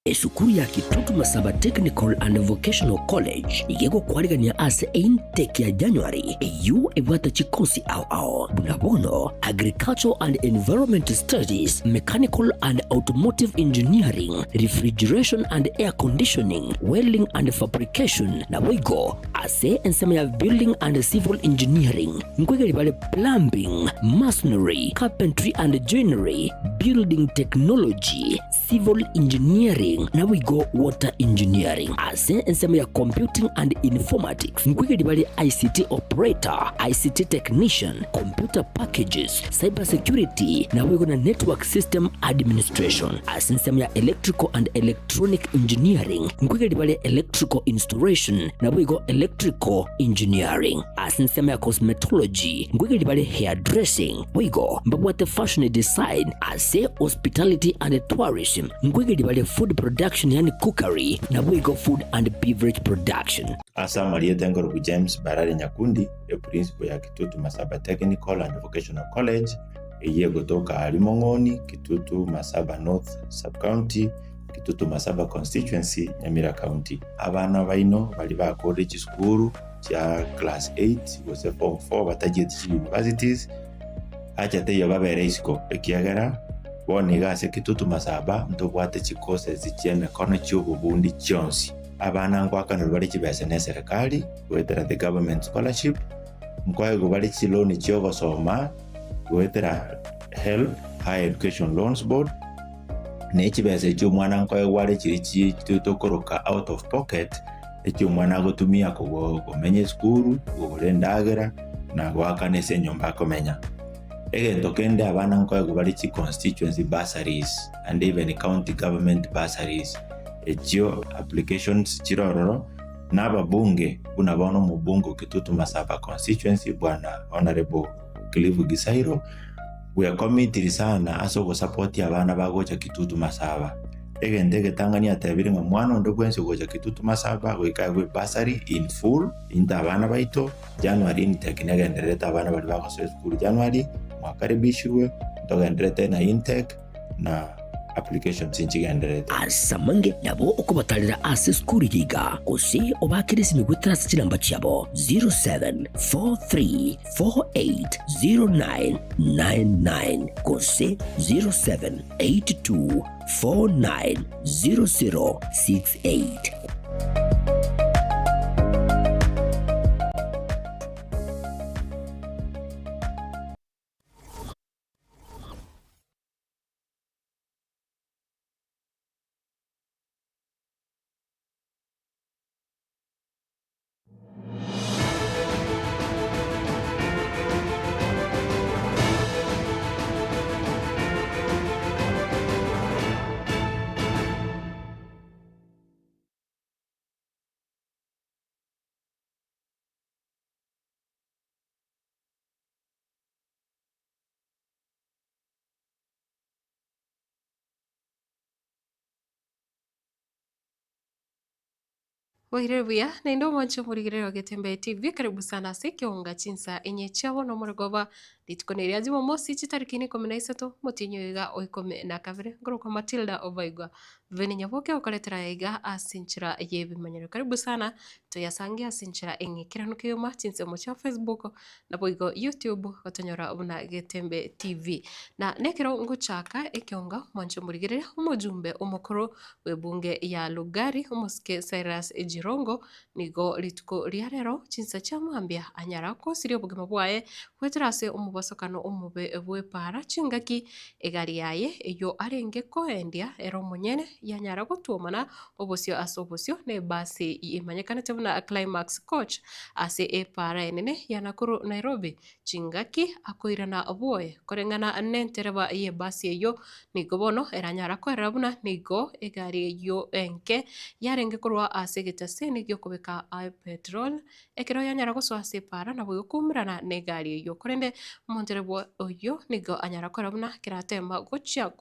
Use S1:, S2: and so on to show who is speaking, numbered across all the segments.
S1: Esukuru ya Kitutu Masaba Technical and Vocational College iga egokwarigania ase eintake ya January eyio ebwate chikosi ao ao buna bono Agricultural and Environment Studies, Mechanical and Automotive Engineering, Refrigeration and Air Conditioning, Welding and Fabrication naboigo ase ensemo ya Building and Civil Engineering nkoigeri bare Plumbing, Masonry, Carpentry and Joinery, Building Technology, Civil Engineering naboigo Water Engineering. Ase ensemo ya Computing and Informatics nkoigeri bare ICT Operator, ICT Technician, Computer Packages, Cyber Security naboigo na Network System Administration. Ase ensemo ya Electrical and Electronic Engineering nkoigeri bare Electrical Installation naboigo Electrical Engineering. Ase ensemo ya Cosmetology nkoigeri bare Hairdressing boigo mbabwate Fashion Design. Ase Hospitality and Tourism nkoigeri bare Food Production yaani Cookery naboigo Food and Beverage Production.
S2: Ase amarieta nkorokwa James Barare Nyakundi, eprincipo ya Kitutu Masaba Technical and Vocational College, eyio egotoka aria Mong'oni, Kitutu Masaba North Sub-County, Kitutu Masaba Constituency, Nyamira County. Abana baino baria bakorire chisukuru chia class eight gose form four batachieti chi universities, acha teiyo babere isiko ekiagera bono iga ase Kitutu Masaba ntobwate chicourses chi'emekono chi'obobundi chionsi. Abana ngoakanerwa bare chibesa neserekari goetera the government scholarship, nkoegwa bare chiloan chi'ogosoma goetera HELB, Higher Education Loans Board, ne chibesa echio omwana nkoegwa are chiria chi tokoroka out of pocket, echio omwana agotumia komenya esukuru, kogora endagera, na goakana ase enyomba akomenya. Egento kende abana nkoegwa bare chi constituency bursaries and even county government bursaries, echio applications chire ororo, na ababunge buna bono omobunge o Kitutu Masaba constituency bwana Honourable Cliff Gisairo, bwekomitiri sana ase ogosapotia abana bagocha Kitutu Masaba. Egento egetang'ani atebire ng'a mwana onde bwensi ogocha Kitutu Masaba goika aegwe ebursary in full, into abana baito, January intake negendererete abana baria bagosoa esukuru January, mwakaribishirwe, ntogendererete na intake na applications nchigendererete.
S1: Ase amange nabo okobatarera ase esukuru eye iga, gose obaakere esimi goetera ase chinamba chiabo 0743480999 gose 0782490068.
S3: Bwairire buya, naende omwanche omorigereria o Getembe TV, karibu sana ase ekeonga chinsa enye chia bono omorogoba, rituko neria Jumamosi chitariki ikomi na isato, omotienyi oyo iga o ikomi na kabere, nkorokwa Matilda Obaigwa. Veni Nyaboke okoretera aya iga ase enchera y'ebimanyero. Karibu sana, toyasange ase enchera eng'ikeranu kegima chinsemo chia Facebook, naboigo YouTube, gotonyora buna Getembe TV. Na nekero ngochaka ekeonga omwanche omorigereria, omojumbe omokoro bw'ebunge ya Lugari, omosike Cyrus Jirongo, nigo rituko ria rero chinsa chia mambia anyara kosiria obogima bwaye goetera ase omobasokano omobe bw'epaara chingaki egari yaye eyio arenge koendia ere omonyene yanyara gotwomana obosio ase obosio na ebasi emanyekanete buna Climax Coach ase epaara enene ya Nakuru Nairobi chingaki akoirana bwoye koreng'ana nentereba y'ebasi eyio nigo bono eranyara koerera buna nigo egari eyio enke yarenge korwa ase egetaseni gi'okobeka petrol ekero yanyara gosoa ase epaara naboigo koumerana negari eyio. Korende omontereba oyio nigo anyara korora buna keratema gochia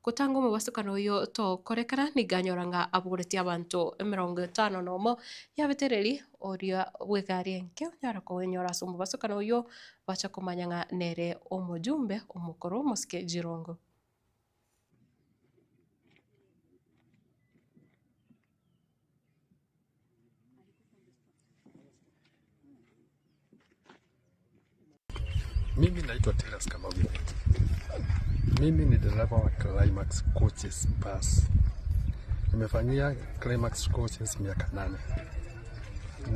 S3: gotanga omobasokano oyio tokorekana nigo anyora ng'a abogoretie abanto emerongo etano nomo yabetereri oria bw'egari enke onyara koenyora ase omobasokano oyio bacha komanya ng'a nere omojumbe omokoro omosike Jirongo.
S4: Mimi naitwa Tilas Kamau. Mimi ni dereva wa Climax Coaches Bus. Nimefanyia Climax Coaches miaka 8.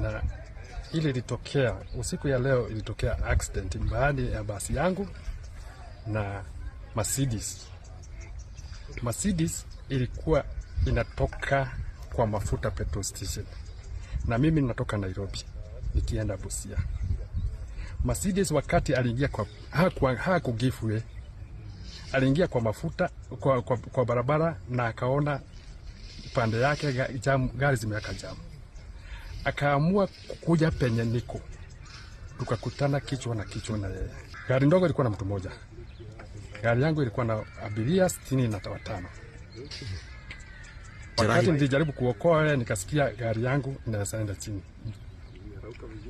S4: Na ile ilitokea usiku ya leo, ilitokea accident baada ya basi yangu na Mercedes. Mercedes ilikuwa inatoka kwa mafuta petrol station, na mimi ninatoka Nairobi nikienda Busia. Mercedes wakati aliingia kwa hakugive way, aliingia kwa mafuta kwa barabara na akaona pande yake jam, gari zimeweka jam, akaamua kuja penye niko, tukakutana kichwa na kichwa na yeye. Gari ndogo ilikuwa na mtu mmoja, gari yangu ilikuwa na abiria 65. Wakati nilijaribu kuokoa yeye, nikasikia gari yangu inaweza enda chini.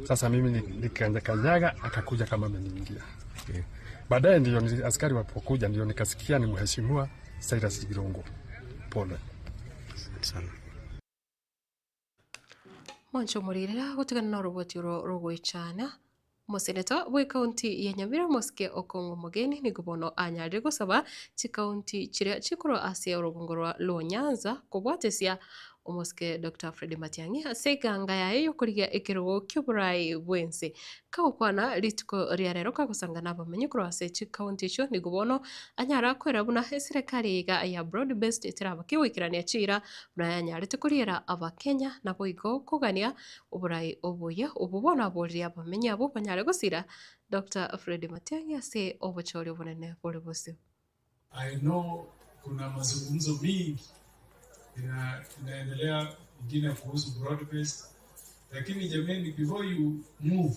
S4: Sasa mimi nikakanyaga, akakuja kama ameniingia. Okay. Baadaye ndio askari walipokuja ndio nikasikia ni mheshimiwa Cyrus Jirongo. Pole
S5: sana.
S3: Mwancho muririra gutigana na ruboti rugwichana. Moseneta bwe kaunti ya Nyamira Mosike Okongo Mogeni nigubono anyarire gusaba chikaunti chiria chikuro ase orugongo rwa Luo Nyanza kobwatesia Omosike Dr. Fred Matiang'i ase eganga yaye yokorigia ekerogo ki'oborai bwense kagokwana rituko ria rero kagosangana abamenyi korwa ase chikaunti icio nigubono anyara kwera buna eserekari iga ya broad based eteraba kegwikirania chira buna yanyarete koriera abakenya nabo igo kogania oborai obuya obu bono aboririe abamenyi abo banyare gosira Dr. Fred Matiang'i ase obochori obonene bore bosio.
S6: I know kuna mazungumzo mingi inaendelea ingine kuhusu broad based, lakini jamani, before you move,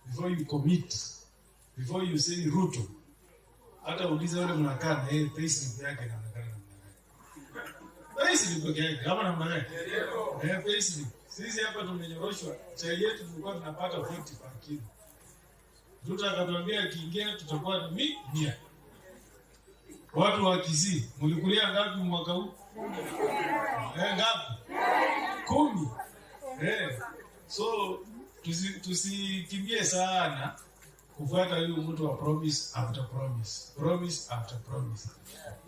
S6: before you commit, before you say Ruto, hata uliza wale mnakaa na yeye payslip yake inaonekana namna gani? Payslip yake kama namna gani? Eh, payslip. Sisi hapa tumenyoroshwa, chai yetu tulikuwa tunapata 40 per kilo. Ruto akatuambia akiingia tutakuwa ni 100. Watu wa Kisii, mlikulia ngapi mwaka huu? Ngapi? 10. So tusikimbie sana kufuata huyu mtu wa promise after promise, promise after promise.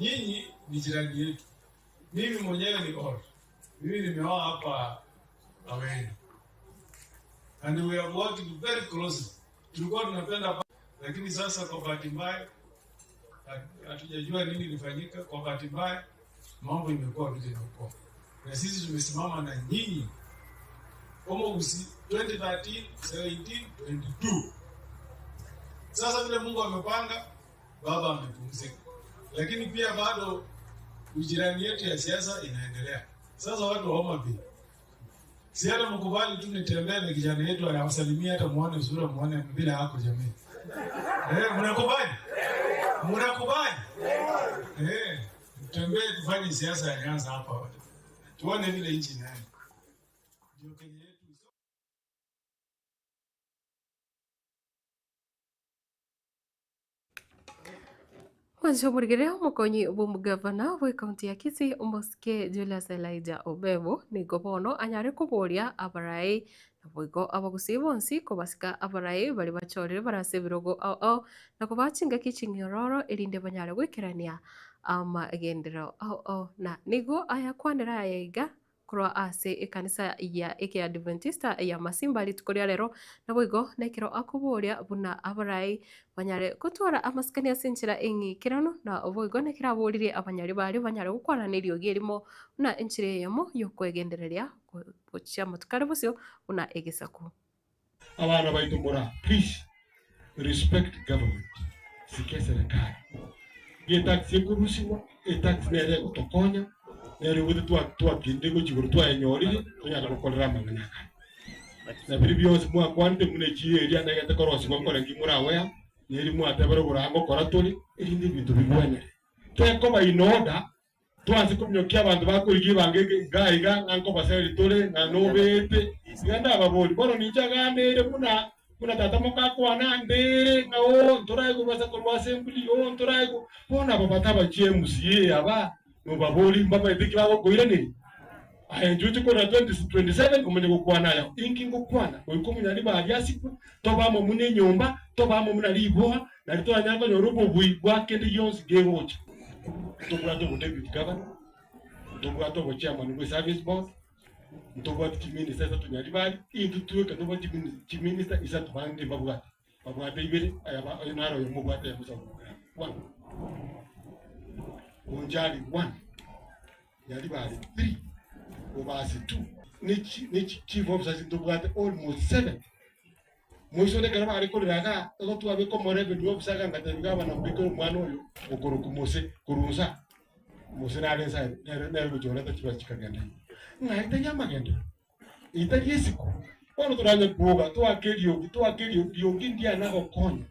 S6: Nyinyi ni jirani yetu. Mimi mwenyewe ni old. Mimi nimeoa hapa Aweni. And we are working very closely. Tulikuwa tunapenda, lakini sasa kwa bahati mbaya hatujajua nini ilifanyika. Kwa bahati mbaya mambo imekuwa vile imekuwa, na sisi tumesimama na nyinyi almost 2013, 17, 22. Sasa vile Mungu amepanga, baba amepumzika, lakini pia bado ujirani yetu ya siasa inaendelea. Sasa watu wa Homa Bay, si hata mkubali tu nitembee na kijana yetu anawasalimia, hata muone sura, muone bila yako jamii. Mnakubali? Mnakubali? Tutembee tufanye siasa ya Nyanza hapa. Tuone vile nchi inaenda. Ndio Kenya yetu.
S3: Mwanzo murigere omokonyi bw'omugavana bwe kaunti ya Kisii Omosike Julius Elijah Obebo nigo bono anyare koboria abarai naboigo abagusii bonsi kobasika abarai bari bachorire barase ebirogo ao ao na kobachinga kiching'ororo erinde banyare gwekerania amagendero ao ao na nigo ayakwanera ayaiga korwa ase ekanisa ya Ekiadventista ya Masimba rituko ria rero naboigo nekero akoboria buna abarai banyare gotwara amasikani ase enchera eng'ikirano na oboigo nekero aborire abanyari bari banyare gokwana na eriogi erimo buna enchera eyemo yokwegendereria gochia motukare bosio buna egesaku.
S7: Abana baitu mura, please respect government. Sikia serikali. Ye tax ekurusiwa, e tax nere gotokonya, nere gothe twakinde gochigoro twaenyorire, tonyara gokorera amang'ana aya. Na biri bionsi mwakwanete muna echiria negete korosigwa nkore nki morawea, neri mwatebere oborango okora tori, erinde ebinto bigwenere. Twekoba in order, twanse kominyokia abanto bakorigia ebango iga iga, ng'a nkobaseri tore, ng'a nobete, iga ndababori, bono ninche aganere buna buna tata mokakwana ndere, ng'a oo ntoraigwa korwa assembly, oo ntoraigwa, bono aba bataba chi MCA aba, nobabori mbamaete ki bagokoiraneri. Ayenjuti kora 2027 umenye gukwana yao inki ngukwana goiko munyali ba siku tobamo mune nyomba tobamo muna liboa na rito anyako nyorubo bui bwa kende yonsi gegocha tobwato bo deputy governor tobwato bo chairman we service board tobwato chiminister isa tunyali bali intu tuweka tobwato chiminister isa tubande babwate babwate ibere aya naro yo mubwate ya musa 1 Bonjali 1 Nyalibari 3 Obasi 2 ni chief officers ntobwate almost 7 mwisho ne karaba ariko riraga to twabe ko revenue officer ganga tebigaba na mbiko mwana oyo okoro kumose kurunsa mose na rensa ne gujora ta chiba chikagenda nga itanya magenda itanya siku ono turanya kuoga twakerio twakerio riogi ndia na gokonya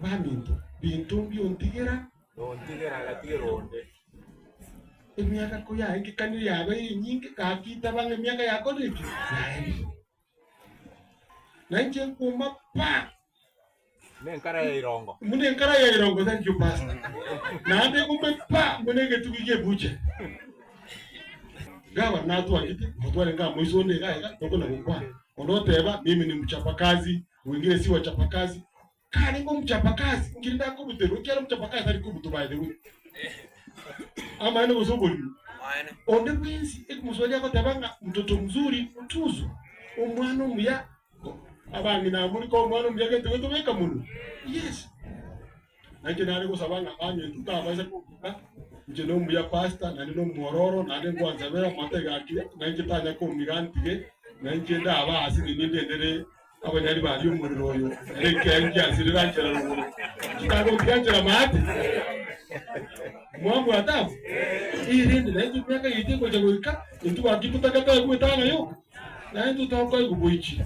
S7: baminto bintu byontigera
S5: nontigera gatironde
S7: emyaka ko yaingi kaniri yabe nyingi kakita bange emyaka yako niki nanje kuma pa
S5: nenkara ya irongo
S7: mune nkara ya irongo thank you pastor nande kumbe pa mune getugiye buche gawa natu akiti mutwale nga mwizone ga ga toko na kukwa onoteba mimi ni mchapakazi wengine si wachapakazi kani ngo mchapakazi ngirinda kubutero kyalo mchapakazi ari kubutu by the way ama ene kusoboli onde kwinsi ekumuswali yako tabanga mtoto mzuri mtuzo omwana omuya abangi namuli ko omwana omuya getuwetubeka muno yes nanje nari kusabanga anye tutabaza kuvuga nje no muya pastor nani no muororo nani ngwanzabera matega akire nanje tanya ko migantige nanje ndaba hasi nindendere abanyali bari umuriro oyo reke nje asiriranjera ruguru kitago kianjera mahati mwambo atafu irindi nanje myaka yiteko jagoika ntuba kitutakata kwetana yo nanje tutakoy kuboichi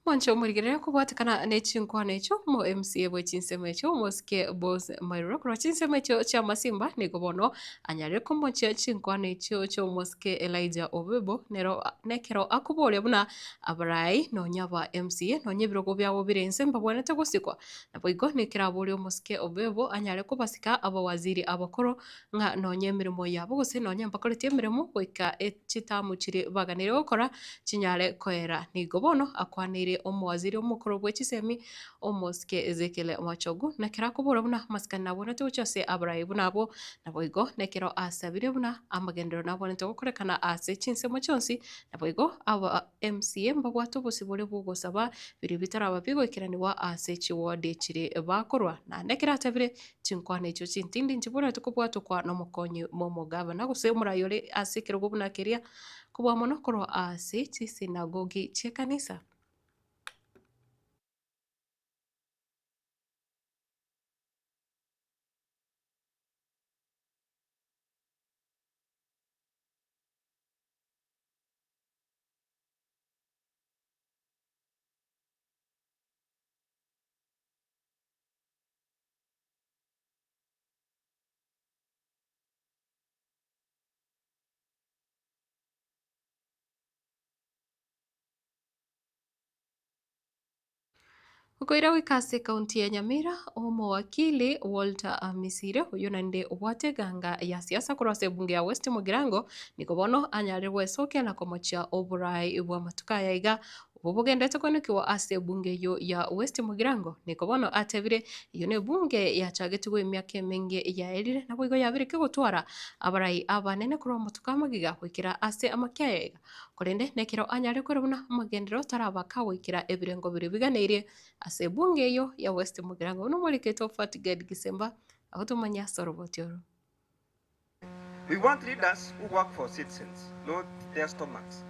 S3: Mwancho murigerera kubwatikana nechinkwana echo mo MCA bwe chinsemo echo mosike Boss Mairo kro chinsemo echo cha Masimba nigo bono anyare komoche chinkwana echo cho mosike Elijah Obebo nero nekero akubore buna abarai nonya ba MCA nonya birogo byabo birenze mbabonete gusikwa naboigo nekirabore mosike Obebo anyare kubasika abawaziri abakoro nga nonya emirimo yabo gose nonya mbakorete emirimo goika echitamu chiri baganire gokora chinyare koera nigo bono akwanire omwaziri omukoro bwechisemi omosike Ezekiel Machogu nekera kubora buna masikani nabonete gochase abarai bunabo naboigo nekero asabire buna amagendero nabonete gokorekana ase chinsemo chonsi naboigo aba MCA mbabwate obosibore bwogosaba biri bitaraba bigoikeraniwa ase chiwodi chiri bakorwa na nekera atabire chinkwana echo chintindi nchibona tukobwatokwa nomokonyi momogavana gose omurayore ase ekerogo buna keria kobwa mono korwa ase chisinagogi chiekanisa. Ukoira wikase kaunti ya Nyamira omowakili Walter Misire uyu nande obwate ganga ya siasa kurase bunge ya West Mugirango nikobono anyarerwe soke na komochia oburai bwa matuka yaiga obugendete kwenukiwa ase bunge yo ya West Mugirango nikobono atebire iyo ne bunge yachagetigwe emyaka emenge yaerire naboigo yabire kegotwara abarai abanene kurwa matuka magiga kwikira ase amakia yaiga korende nekero anyare kwerebuna amagendero tarabaka wikira ebirengo biri biganeire ase bunge yo ya West Mugirango nomoliketo Fatigad Gisemba ahotumanya sorobotioro.
S8: We want leaders who work for citizens, not their stomachs.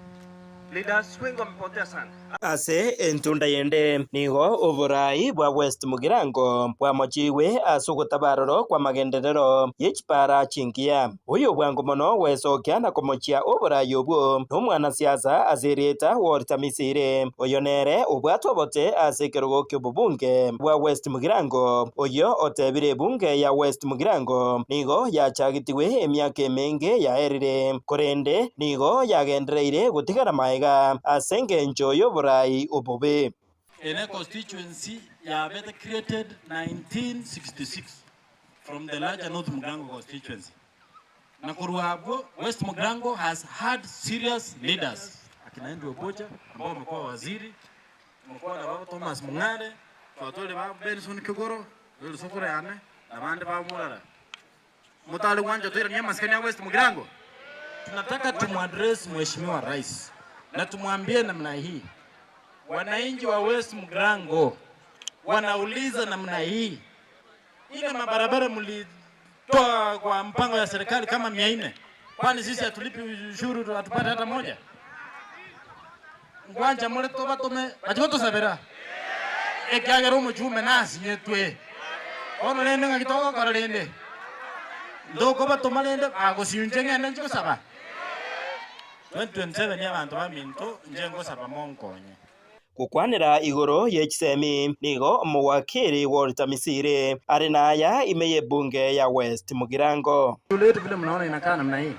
S8: Leaders wengi wamepotea sana.
S9: Ase entunda yende nigo oburai bwa West Mugirango bwamochiwe ase ogotabaroro kwa magenderero yechipara chinkia uyu bwango mono wesokia na komochia oburai obwo nomwana siasa azerieta Walter Misire oyo nere obwatwa bote ase ekerogo kia obobunge bwa West Mugirango oyo otebire bunge ya West Mugirango nigo yachagitiwe emiaka emenge yaerire korende nigo yagendereire gotigara maega asenge njoyo burai obobe.
S10: In a constituency yabete created 1966 from the larger North Mugirango constituency. Na korwa West Mugirango has had serious leaders. Akina Andrew Obocha ambao wamekuwa waziri, wamekuwa na baba Thomas Mung'are, twatole baba Benson Kigoro, lolo sokora yane na bande baba Murara. Mutale wanja twira ni maskani ya West Mugirango. Tunataka tumuaddress Mheshimiwa Rais na tumwambie namna hii. Wananchi wa West Mugirango wanauliza namna hii. Ile mabarabara mlitoa kwa mpango ya serikali kama 400. Kwani sisi hatulipi ushuru hatupate hata moja? Ngwanja mole toba tome bachoto sabera. Ekyagera omuchume nasi nyetwe. Ono nende ngakitoka karalende. Ndoko batomalende agosiunje ngene nchikosaba. 2027 y'abantu baminto nje ngosaba monkonye.
S9: Gukwanira igoro yechisemi nigo muwakiri Walter Misiri ari naya imeye bunge ya West Mugirango.
S10: Shule yetu vile mnaona inakaa namna hii.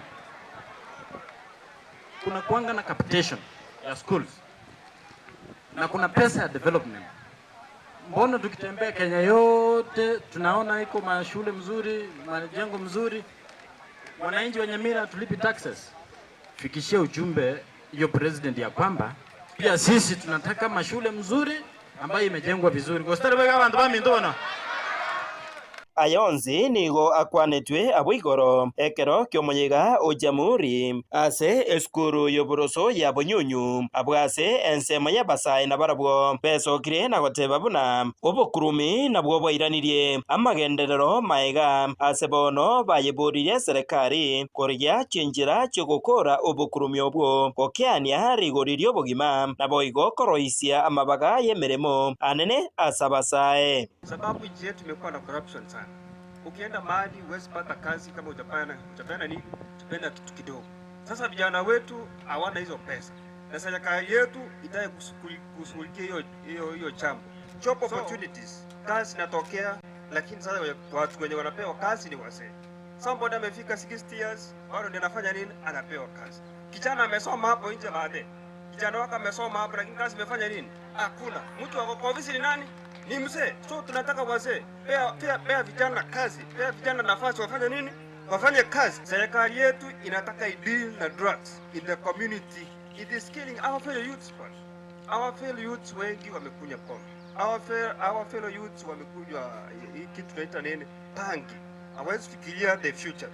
S10: Kuna kuanga na capitation ya schools na kuna pesa ya development. Mbona tukitembea Kenya yote tunaona iko mashule mzuri, majengo mzuri. Wananchi wa Nyamira tulipi taxes. Fikishie ujumbe hiyo president ya kwamba pia sisi tunataka mashule mzuri ambayo imejengwa vizuri.
S9: Ayonzi nigo akwanetwe abwigoro ekero kyomuyiga ojamuri ase eskuru yoboroso ya Bunyunyu abwase ensemo y'abasae na barabwo besokire na goteba buna obukurumi nabwo bwairanirie amagenderero maega ase bono bayeburirie serikali korigia chinjira chigokora obukurumi obwo gokeania rigori ry'obogima nabo igo koroisia amabaga y'emirimo anene ase abasae.
S8: Sababu nchi yetu imekuwa na corruption sana. Ukienda mahali huwezi pata kazi kama hujapana nini? Tupenda kitu kidogo. Sasa vijana wetu hawana hizo pesa. Na serikali yetu itaki kushughulikia hiyo jambo. Job opportunities, kazi inatokea, lakini sasa watu wenye wanapewa kazi ni wazee. Somebody amefika 60 years, bado ndiye anafanya nini? Anapewa kazi. Kijana amesoma hapo nje baadaye. Kijana wako amesoma hapo lakini kazi imefanya nini? Hakuna. Mtu wako kwa ofisi ni nani? Ni mzee. So tunataka wazee, pea vijana kazi, pea vijana nafasi wafanye nini? Wafanye kazi. Serikali yetu inataka i-deal na drugs in the community. It is killing our fellow youths. Our fellow youths wengi wamekunywa pombe. Our fellow youths wamekunywa kitu tunaita nini? Bangi. Hawezi fikiria the future.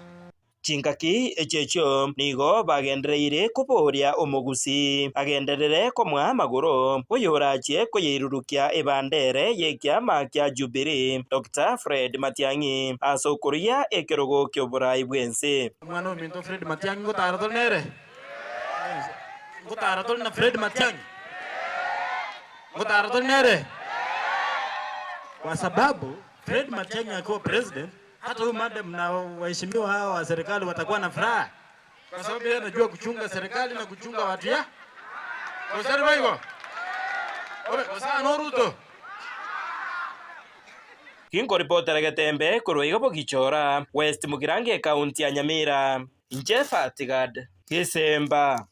S9: Chingaki echecho nigo bagendereire kuboria omugusi agenderere komwa maguru uyurachie kuyirurukia ebandere yekiama kia Jubilee Dr. Fred Matiang'i asokuria ekerogo kyoburai bwense.
S10: Mwana minto Fred Matiang'i ngotara tonere ngotara tolna Fred Matiang'i ngotara tonere, kwa sababu Fred Matiang'i akiwa president hata huyu madam na waheshimiwa hawa wa serikali watakuwa na furaha, kwa sababu yeye anajua kuchunga serikali na kuchunga watu ya. Kwa sababu hivyo. Obe, sasa no Ruto.
S9: Kingo reporter Getembe korwa Bogichora, West Mugirango County ya Nyamira. Njefa Tigad, Kisemba.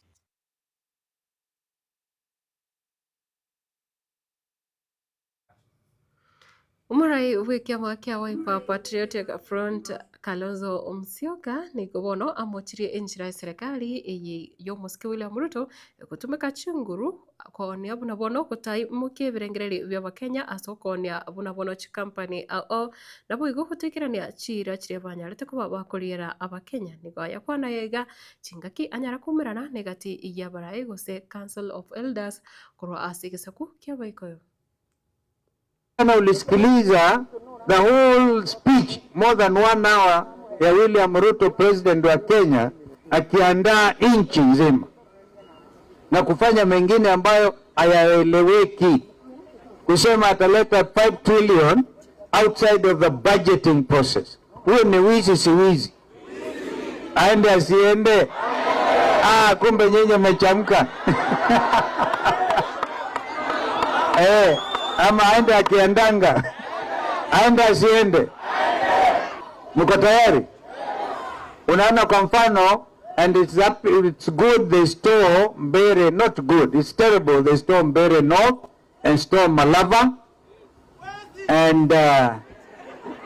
S3: Umurai w'ikiama kia Wiper Patriotic Front Kalonzo Musyoka nigo amochirie enjira ya serikali eye y'omusiki William Ruto ekutumika chinguru konia buna bono kutaimukia ebirengereri bya Bakenya ase okonia buna bono chikampani ao nabo igo gotekerania chira chiria banyarete kuba bakoriera Abakenya nigo ayakwana yega chingaki anyara kumerana negati yabarai gose Council of Elders korwa ase egesaku kia Baikoyo.
S11: Na ulisikiliza the whole speech more than 1 hour ya William Ruto, president wa Kenya, akiandaa nchi nzima na kufanya mengine ambayo hayaeleweki, kusema ataleta 5 trillion outside of the budgeting process. Huyo ni wizi, si wizi? Aende asiende? Ah, kumbe nyinyi mmechamka. Ama aende akiandanga? Aende asiende? Mko tayari? Unaona kwa mfano, and it's up, it's good they store Mbere, not good, it's terrible they store Mbere North and store Malava and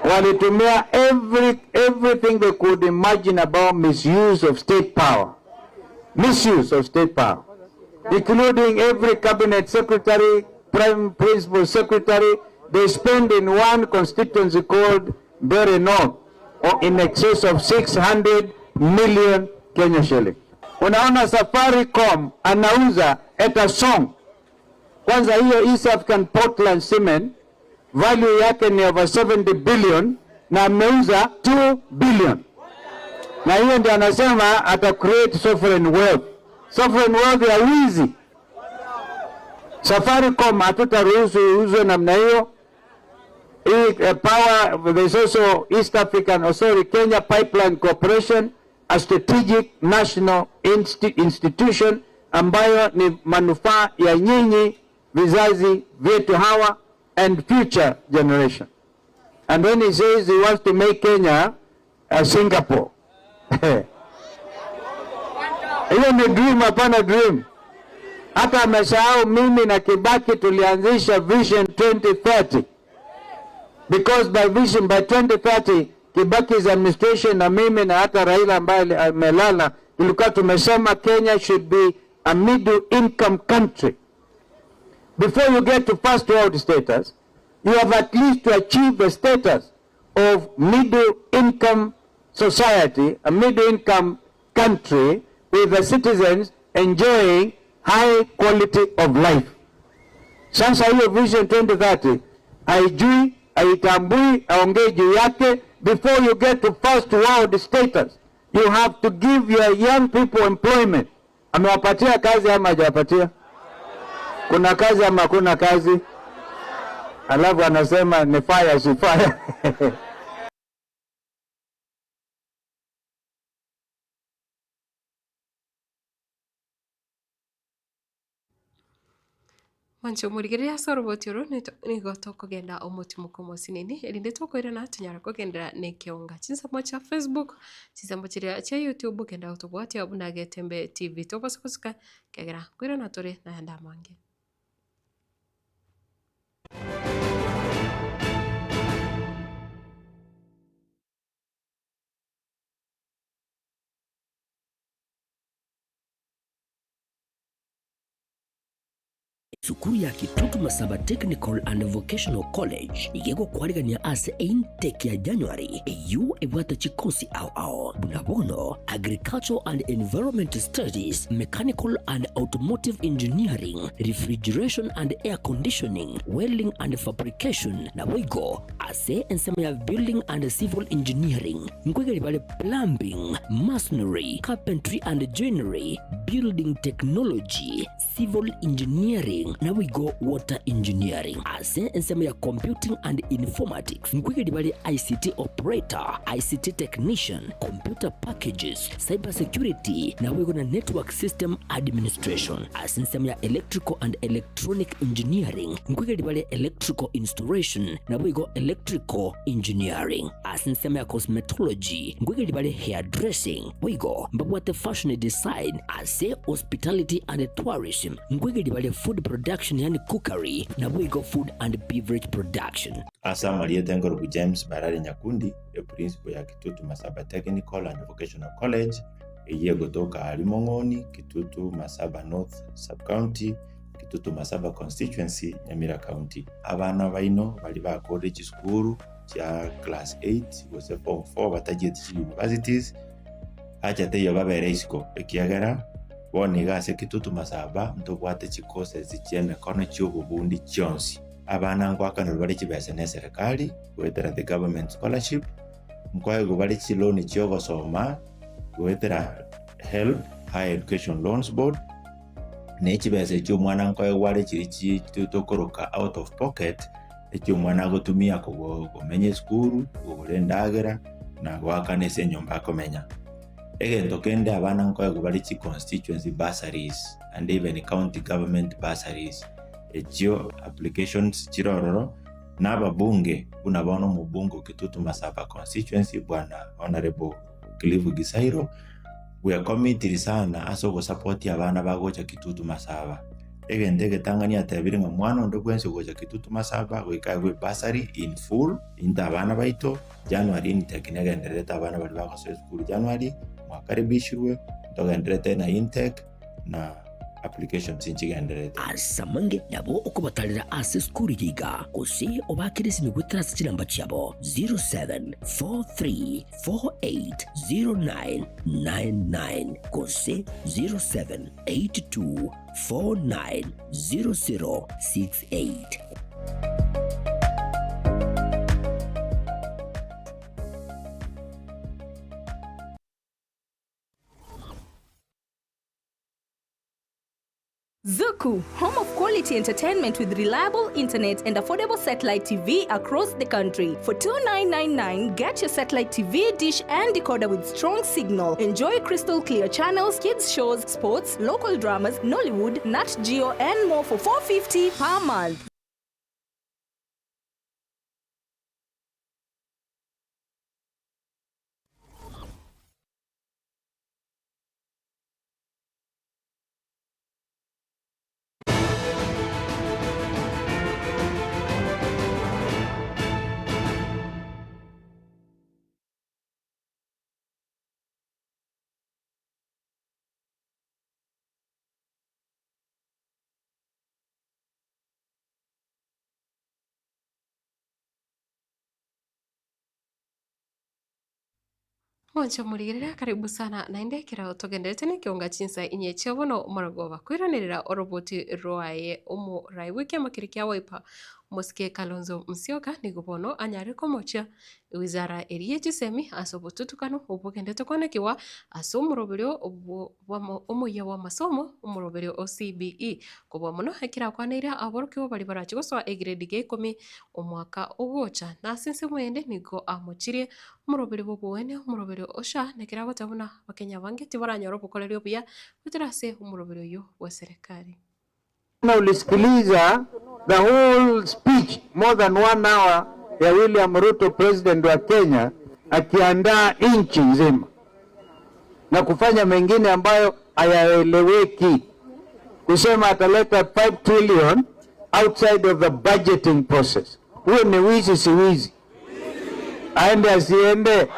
S11: Walitumia everything they could imagine about misuse of state power. Misuse of state power. Including every cabinet secretary, prime principal secretary, they spend in one constituency called Mbeere North or in excess of 600 million Kenya shilling. Unaona Safaricom anauza at a song. Kwanza hiyo East African Portland Cement value yake ni over 70 billion na ameuza 2 billion. Na hiyo ndio anasema ata create sovereign wealth. Sovereign wealth ya wizi. Safaricom hatutaruhusu iuzwe namna hiyo. Power, there's also East African, oh sorry, Kenya Pipeline Corporation, a strategic national institution ambayo ni manufaa ya nyinyi vizazi vyetu hawa and future generation. And when he says he wants to make Kenya a Singapore. Hiyo ni dream, hapana dream. Hata amesahau mimi na Kibaki tulianzisha Vision 2030. Because by vision by 2030 Kibaki's administration na mimi na hata Raila ambaye amelala tulikuwa tumesema Kenya should be a middle income country. Before you get to first world status, you have at least to achieve the status of middle income society, a middle income country with the citizens enjoying high quality of life. Sasa hiyo Vision 2030 haijui, haitambui, haongei juu yake. Before you get to first world status, you have to give your young people employment. Amewapatia kazi ama hajawapatia? Kuna kazi ama hakuna kazi? Alafu anasema ni fire, si fire.
S3: Mancho murigeria soroboti oro nigo tokogenda omotimuko mosinini erinde tokoirana tunyara kogendera nekionga chinsamo cha Facebook chinsamo chiria cha YouTube genda otobwatia buna Getembe TV tobasukusuka kegera kwirana tore na mange.
S1: Sukuru ya Kitutu Masaba Technical and Vocational College igego kwarigania ase intake ya January EU ebwata chikosi au au bunabono Agricultural and Environment Studies, Mechanical and Automotive Engineering, Refrigeration and Air Conditioning, Welding and Fabrication na wigo ase ensema ya Building and Civil Engineering, nkwegeri bale Plumbing, Masonry, Carpentry and Joinery, Building Technology, Civil Engineering na wigo Water Engineering ase ensema ya Computing and Informatics, nkwegeri bale ICT Operator, ICT Technician, Computer Packages, Cyber Security na wigo na Network System Administration ase ensema ya Electrical and Electronic Engineering, nkwegeri bale Electrical Installation na wigo Electrical Engineering ase ensema ya Cosmetology, nkwegeri bale Hairdressing, wigo mbabwate Fashion Design ase Hospitality and Tourism, nkwegeri bale Food Production yani Cookery na wigo Food and Beverage Production.
S2: Asa Marieta Ngorobu James Barari Nyakundi, e principal ya Kitutu Masaba Technical and Vocational College, eye gotoka Alimong'oni, Kitutu Masaba North Sub-County, Kitutu Masaba Constituency, Nyamira County. Abana baino bali ba college school cha class 8 gose form 4 batagiye universities acha teyo babere isiko ekiagera boni gase Kitutu Masaba ntobwate chikose zicheme kono chi'obubundi chionsi. Abana ngwakanirwe bari chibesa ne serikali gwetera the government scholarship, nkwaego bari chiloni chiogosoma gwetera help higher education loans board, ne chibesa ekyo omwana nkwaego ware chiri chitokoroka out of pocket ekyo omwana agotumia komenya esukuru kogora endagera na gwakana ase enyomba akomenya. Egento kende abana nkwaego bari chi constituency bursaries and even county government bursaries echio applications chirororo n'ababunge buna bono mubunge Kitutu Masaba constituency bwana Honorable Cliff Gisairo we are committed sana ase ogosupport abana bagocha Kitutu Masaba. Egende getangani atebire ng'a mwana onde bwensi gocha Kitutu Masaba goika gwe bursary in full inta abana baito January intake negenderete abana bari bagosoa esukuru January mwakaribishirwe togenderete na intake na applications inchigenderete
S1: asamange nabo okobatarira ase skuru yiga kose obakirisi migweterasi chinamba chiabo 0743480999 kose 0782490068.
S12: Zuku, home of quality entertainment with reliable internet and affordable satellite TV across the country. For $2,999, get your satellite TV, dish and decoder with strong signal. Enjoy crystal clear channels, kids shows, sports, local dramas, Nollywood, Nat Geo and more for $450 per month.
S3: Mwancho muligirira karibu sana na indekera tugenderete ni kionga chinsa inye chiabono maragoba kwiranirira oroboti rwaye omurai w'ikiama kiri kia Wiper Mosike Kalonzo Musyoka nigubono anyare komocha wizara eriye chisemi ase obotutukano obogendete kwonekiwa ase omoroberio omuya wa masomo omoroberio o CBE kobwa mono ekirakwaneire aborokigwa bari barachi gosoa egrade gia 10 omwaka ogocha na ase ense mwende nigo amochirie omoroberio bobwene omoroberio osha nekeragotabuna bakenya bange tibaranyora obokorerio obuya gotera ase omoroberio oyo bwa serikali.
S11: Na ulisikiliza the whole speech more than 1 hour ya William Ruto, president wa Kenya, akiandaa nchi nzima na kufanya mengine ambayo hayaeleweki, kusema ataleta 5 trillion outside of the budgeting process. Huo ni wizi, si wizi? Aende asiende?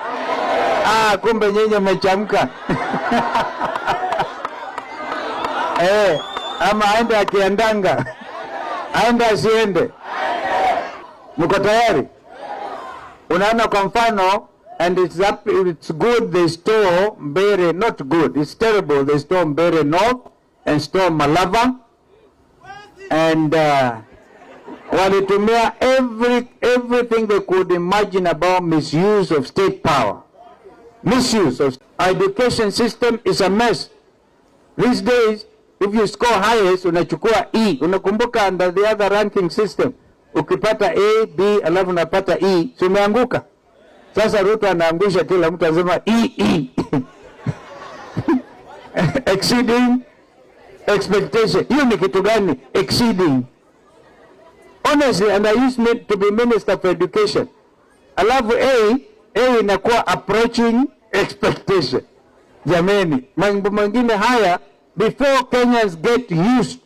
S11: Ah, kumbe nyinyi mmechamka. Ama aende akiandanga? Aende asiende? Mko tayari? Unaona kwa mfano, and it's up, it's good they store Mbere, not good, it's terrible they store Mbere North and store Malava, and walitumia everything they could imagine about misuse of state power. Misuse of our education system is a mess. These days, if you score highest, unachukua E. Unakumbuka under the other ranking system, ukipata A, B, alafu unapata E, si umeanguka? Sasa Ruto anaangusha kila mtu, anasema E, E. Exceeding expectation. Hiyo ni kitu gani? Exceeding. Honestly, and I used to be minister for education. Alafu A inakuwa approaching expectation. Jameni, mambo mengine haya, before Kenyans get used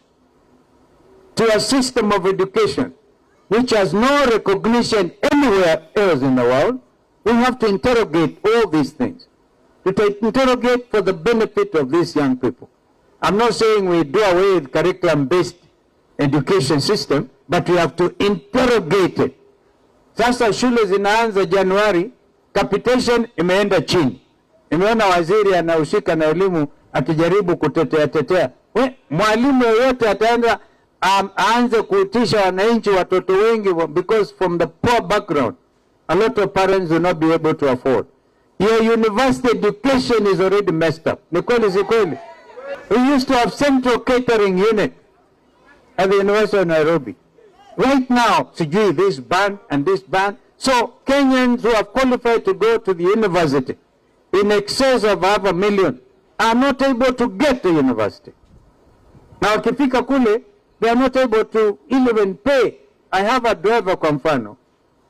S11: to a system of education which has no recognition anywhere else in the world, we have to interrogate all these things. To interrogate for the benefit of these young people. I'm not saying we do away with curriculum-based education system, but we have to interrogate it. Sasa shule zinaanza Januari, capitation imeenda chini. Nimeona waziri anahusika na elimu akijaribu kutetea tetea. We, mwalimu yeyote ataenda aanze kuitisha wananchi watoto wengi, because from the poor background a lot of parents will not be able to afford. Your university education is already messed up. Ni kweli si kweli? We used to have central catering unit at the University of Nairobi. Right now, sijui this ban and this ban. So Kenyans who have qualified to go to the university in excess of 500,000 are not able to get to university. Now wakifika kule, they are not able to even pay. I have a driver kwa mfano,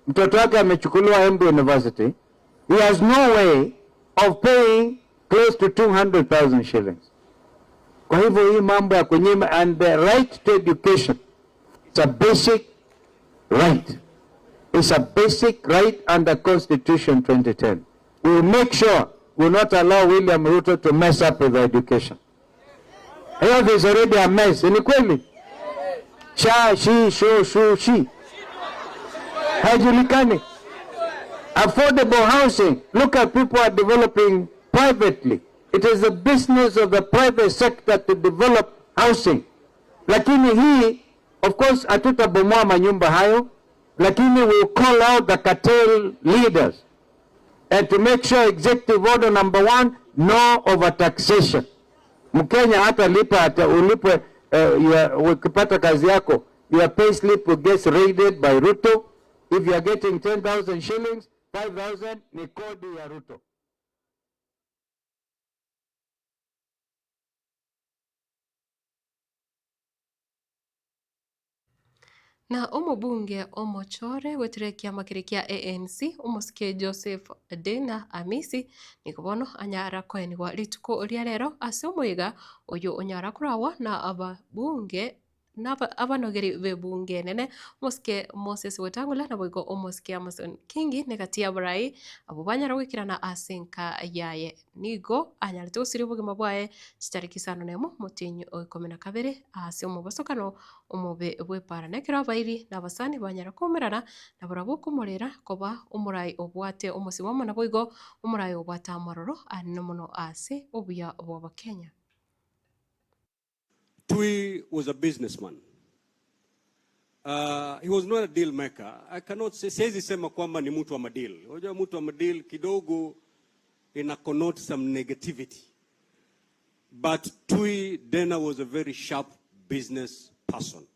S11: mtoto wake amechukuliwa Embu University. He has no way of paying close to 200,000 shillings. Kwa hivyo hii mambo ya kunyima, and the right to education, it's a basic right. It's a basic right under Constitution 2010. We will make sure we will not allow William Ruto to mess up with education. Health is already a mess. Ni kweli? Sha, shi, sho, shu, shi. Haijulikani. Affordable housing. Look at people are developing privately. It is the business of the private sector to develop housing. Lakini hii, of course, hatutabomoa manyumba hayo, lakini we will call out the cartel leaders and to make sure executive order number 1, no overtaxation. Mkenya hata lipa hata ulipwe, ukipata kazi yako, your pay slip will get raided by Ruto. If you are getting 10,000 shillings, 5,000 ni kodi ya Ruto.
S3: Na omobunge omochore wetire kiama kiri kia ANC omosike Joseph Dena Amisi nikobono anyara koenigwa rituko ria rero ase omoiga oyo onyara kurawa na ababunge na abanogeri bebunge nene omosike Moses Wetangula na boigo omosike Amason Kingi negatia barai abo banyara gwikirana ase nka yaye nigo anyarete gosiria obogima bwaye chitariki 5 motinyi o 12 ase omobasokano omobe bwepara nekero abairi na abasani banyara kumerana na barabwo kumorera koba omorai obwate omosimamo na boigo omorai obwate amaroro anene mono ase obuya bwa Bakenya.
S13: Tui was a businessman. He was not a deal maker. I cannot say, siwezi sema kwamba ni mtu wa madeal. Unajua mtu wa madeal kidogo ina connote some negativity. But Tui Dena was a very sharp business person.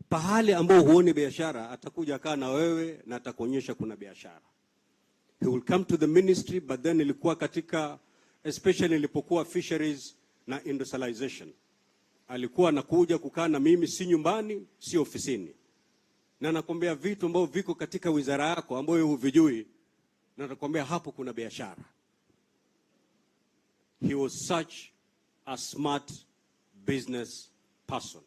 S13: Pahali ambao huoni biashara, atakuja kaa na wewe na atakuonyesha kuna biashara. He will come to the ministry, but then ilikuwa katika, especially ilipokuwa fisheries na industrialization. Alikuwa anakuja kukaa na mimi, si nyumbani, si ofisini. Na nakwambia vitu ambavyo viko katika wizara yako ambayo huvijui, na nakwambia hapo kuna biashara. He was such a smart business person.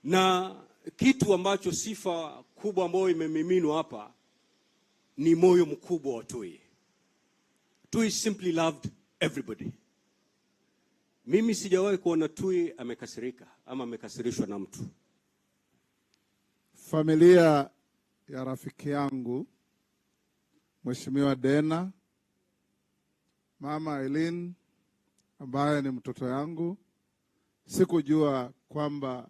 S13: Na kitu ambacho sifa kubwa ambayo imemiminwa hapa ni moyo mkubwa wa Tui. Tui simply loved everybody. Mimi sijawahi kuona Tui amekasirika ama amekasirishwa na mtu.
S14: Familia ya rafiki yangu Mheshimiwa Dena, Mama Eileen ambaye ni mtoto yangu, sikujua kwamba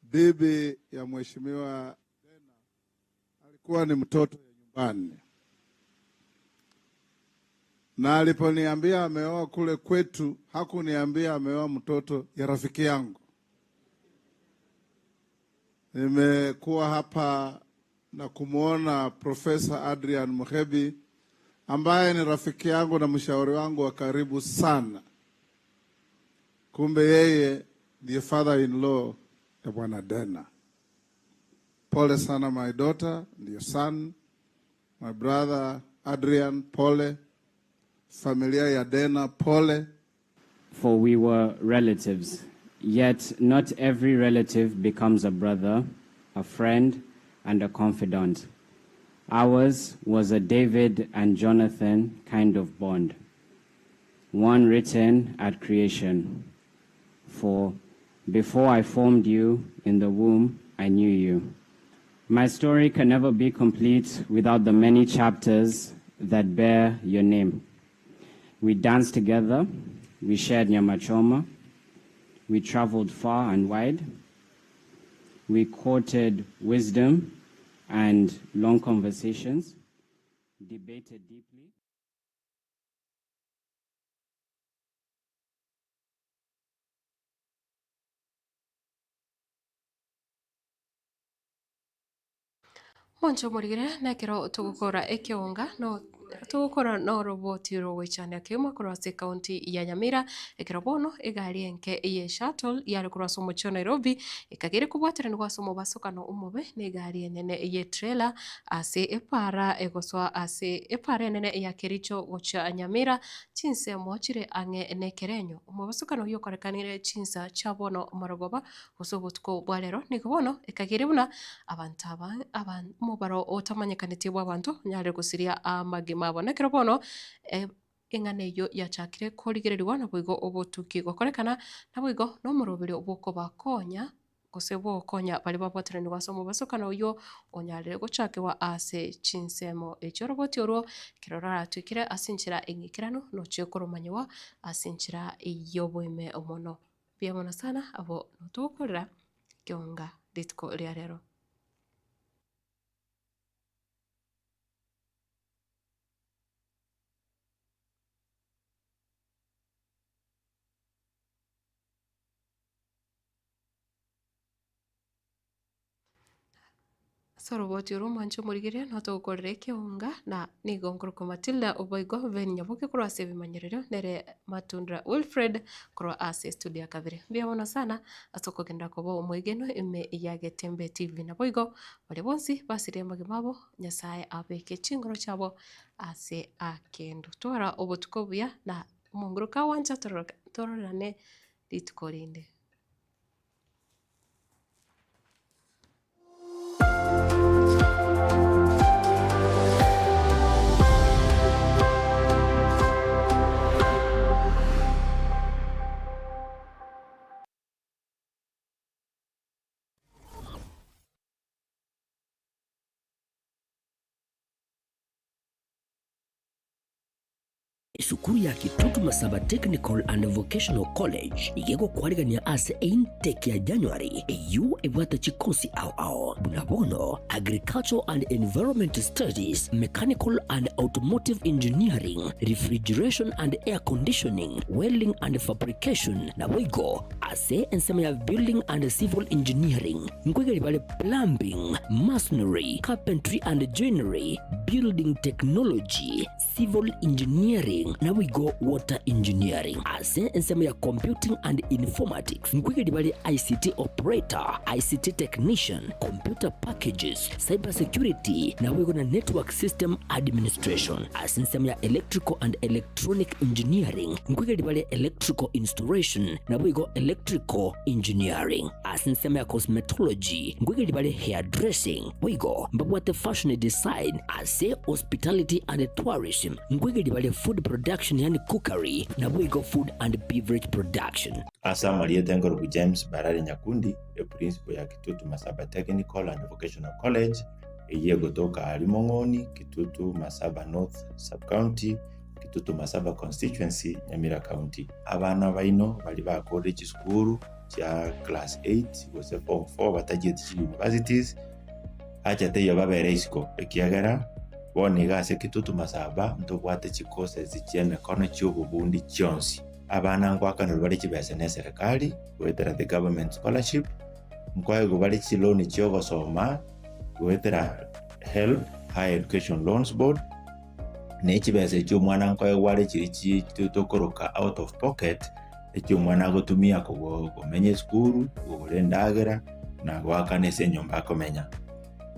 S14: bibi ya Mheshimiwa Dena alikuwa ni mtoto ya nyumbani. Na aliponiambia ameoa kule kwetu, hakuniambia ameoa mtoto ya rafiki yangu. Nimekuwa hapa na kumuona Professor Adrian Muhebi ambaye ni rafiki yangu na mshauri wangu wa karibu sana. Kumbe yeye ndiye father-in-law ya Bwana Dena. Pole sana my daughter, ndiyo son, my brother Adrian, pole. Familia ya Dena, pole.
S15: For we were relatives, yet not every relative becomes a brother, a friend, and a confidant. Ours was a David and Jonathan kind of bond, one written at creation. For before I formed you in the womb, I knew you. My story can never be complete without the many chapters that bear your name. We danced together, we shared nyama choma, we traveled far and wide, we courted wisdom and long conversations, debated deeply.
S3: Moncho morigire nekero tugukora ekionga no Tugukora no roboti rogoichania kiuma korwa ase county ya Nyamira ekero bono egari enke ye shuttle yare korwa ase omochie o Nairobi ekagere kobwateraniwa ase omobasokano omobe na egari enene ye trailer ase epara egoswa ase epara enene ya Kericho gochia Nyamira chinsemo chire ang'e na ekerenyo. Omobasokano oyo okorekanire chinsa chia bono marogoba gose obotuko bwa rero nigo bono ekagere buna abantu aba omobaro otamanyekaneti bwa abanto nyare gusiria amagima abo nekero bono eng'ana eyo yachakire korigereriwa naboigo obotuki gokorekana naboigo nomoroberi obokobakonya gose bokonya bari babwateraniwa ase omobasokano oyo onyarire gochakewa ase chinsemo echio roboti orwo ekero roratwikire ase enchera eng'ikeranu nochie koromanyiwa ase enchera y'oboime mono. Mbuya mono sana abo notogokorera kionga rituko ria rero. Ase oroboti orwo omwancho omorigereria notogokorera ekeunga na nigo nkorokwa Matilda Oboigo Ben Nyaboke korwa ase ebimanyererio nere Matundra Wilfred korwa ase studio ya kabere. Mbuya mono sana ase okogenda koba omwegeno ime ya Getembe TV naboigo baria bonsi basirie amagima abo Nyasaye abeke chingoro chiabo ase akendo. Twara obotuko buya na omonguru kawancha tororane rituko rinde.
S1: Sukuru ya Kitutu Masaba Technical and Vocational College igego kwarigania ase intake ya January eyu ebwata chikosi ao ao bunabono Agricultural and Environment Studies, Mechanical and Automotive Engineering, Refrigeration and Air Conditioning, Welding and Fabrication na wigo ase ensema ya Building and Civil Engineering, nkwegeri bale Plumbing, Masonry, Carpentry and Joinery, Building Technology, Civil Engineering na wigo Water Engineering. Ase ensema ya Computing and Informatics nkwegeri bale ICT Operator, ICT Technician, Computer Packages, Cyber Security na wigo na Network System Administration. Ase ensema ya Electrical and Electronic Engineering nkwegeri bale Electrical Installation na wigo Electrical Engineering. Ase ensema ya Cosmetology nkwegeri bale Hairdressing wigo mbabwate Fashion Design. Ase Hospitality and Tourism nkwegeri bale Food Production yani Cookery na wigo Food and Beverage Production.
S2: Asa Mariete Ngorobu James Barari Nyakundi, e principal ya Kitutu Masaba Technical and Vocational College, eye gotoka Alimong'oni, Kitutu Masaba North Sub-County, Kitutu Masaba Constituency, Nyamira County. Abana baino bali bakore chisukuru cha class 8 gose form 4 batagiye universities acha teyo babere isiko ekiagera bone gase Kitutu Masaba ntobwate chikose chia emikono chi'obobundi chionsi. Abana ngwakanirwe bari chibesa ne serikali gwetera the government scholarship, nkwaego bari chiloni chiogosoma gwetera help higher education loans board, ne chibesa echio omwana nkwaego bare chiri tokoroka out of pocket echio omwana agotumia komenya esukuru, kogora endagera na goakana ase enyomba akomenya.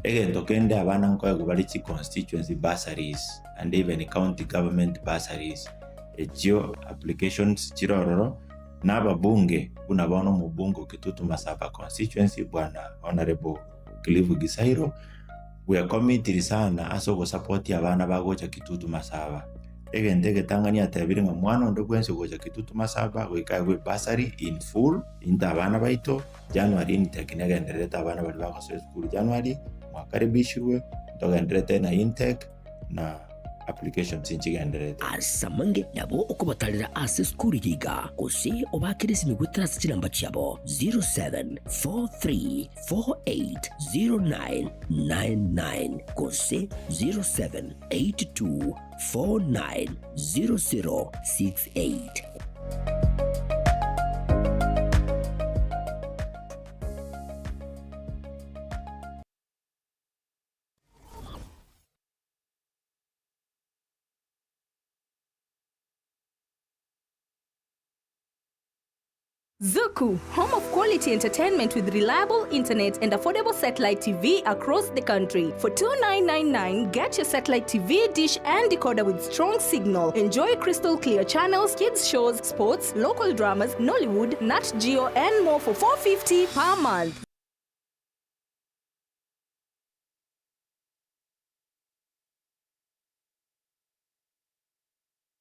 S2: Egento kende abana nkwaego bari chi constituency bursaries and even county government bursaries echio applications chirororo n'ababunge buna bono mubunge Kitutu Masaba constituency bwana Honorable Cliff Gisairo we are committed sana ase ogosupport abana bagocha Kitutu Masaba. Egento egetang'ani atebire ng'a mwana onde bwensi gocha Kitutu Masaba goika gwe bursary in full inta abana baito January intake negendererete abana bari bagosoa esukuru January mwakaribishirwe ntogenderete na intake na applications nchigenderete.
S1: Asamange nabo okobatarera ase skuru yiga gose obakirisi migwetera ase chinamba chiabo 0743480999 gose 0782490068.
S12: Zuku, home of quality entertainment with reliable internet and affordable satellite TV across the country. For 2999, get your satellite TV dish and decoder with strong signal. Enjoy crystal clear channels, kids shows, sports, local dramas, Nollywood, Nat Geo and more for 450 per month.